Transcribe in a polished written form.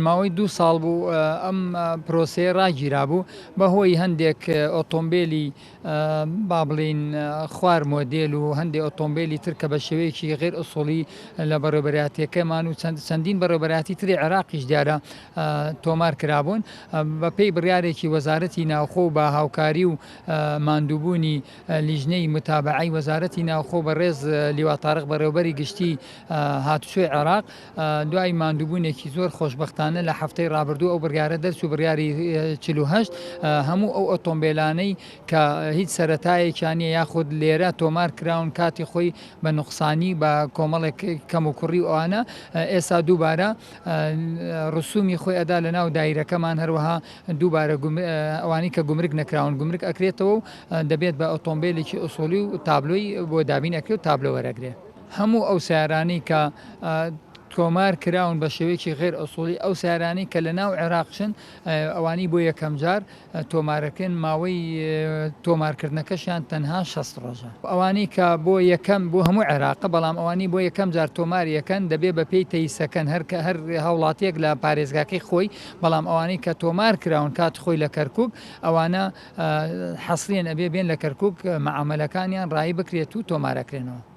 ماوەی دوو ساڵ بوو ئەم پرۆسەیە ڕاگیرابوو بەهۆی هەندێک ئۆتۆمبێلی با بڵێین خوار مۆدێل و هەندێک ئۆتۆمبێلی تر کە بە شێوەیەکی غیر ئوسوڵی لە بەڕێوەبەرایەتیەکەمان و چەند چەندین بەڕێوەبەرایەتی تری عێراقیش دیارە تۆمار کرابوون بە پێی بڕیارێکی وەزارەتی ناوخۆ و بە هاوکاری و ماندووبوونی لیژنەی متابەعەی وەزارەتی ناوخۆ بەڕێز لیوا تارق بەڕێوەبەری گشتی هاتوچۆی عێراق دوای ماندووبوونێکی زۆر خۆشبەختانە لە هەفتەی ڕابردوو ئەو بڕیارە دەرچوو بڕیاری 48 هەموو ئەو ئۆتۆمبیلانەی کە هیچ سەرەتایەکیان نیە یاخود لێرە تۆمار کراون کاتی خۆی بە نوقسانی بە کۆمەڵێک کەم و کوڕی و ئەوانە ئێستا دووبارە ڕسومی خۆی ئەدا لە ناو دایرەکەمان هەروەها دووبارە ئەوانەی کە گومرگ نەکراون گومرگ ئەکرێتەوە و دەبێت بە ئۆتۆمبیلێکی ئوسوڵی و تابلۆی بۆ دابین ئەکرێت و تابلۆ وەرەگرێ. هەموو ئەو سەیارانەی کە تۆمار کراون بە شێوەیەکی غەیر ئوسوڵی، ئەو سەیارانەی کە لە ناو عێراقشن ئەوانەی بۆ یەکەمجار تۆمارەکرێن ماوەی تۆمارکردنەکەشیان تەنها 60 ڕۆژە. ئەوانەی کە بۆ یەکەم بۆ هەموو عێراقە بەڵام ئەوانەی بۆ یەکەم جار تۆماری ئەکەن دەبێ بە پێی تەیسەکەن هەر هەر هاوڵاتیەک لە پارێزگاکەی خۆی بەڵام ئەوانەی کە تۆمار کراون کات خۆی لە کەرکوک ئەوانە حەسریەن ئەبێ بێن لە کەرکوک مەعامەلەکانیان ڕایی بکرێت و تۆمارەکرێنەوە.